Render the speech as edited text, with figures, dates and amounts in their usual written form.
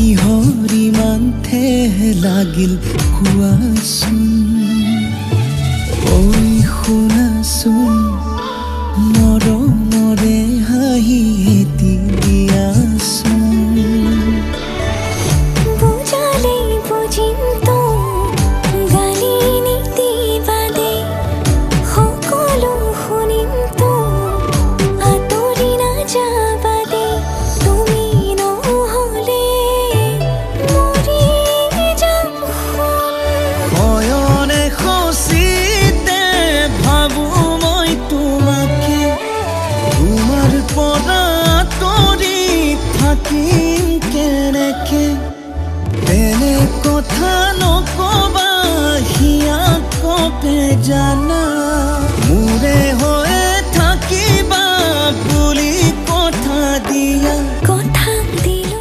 কিহৰ ইমান ঠেহ লাগিল কোৱাচোন? ঐ শুনাচোন, মৰমৰে হাঁহি এটি দিয়াচোন। বুজালে বুজিম তো, গালি নিদিবা দেই। সকলো শুনিম তো, আঁতৰি নাযাবা দেই। তুমি নহ'লে মৰি যাম সোণ। শয়নে সচিতে ভাবো মই তোমাকে, তোমাৰ পৰা আঁতৰি থাকিম কেনেকে? তেনে কথা নকবা, হিয়া কঁপে জানা।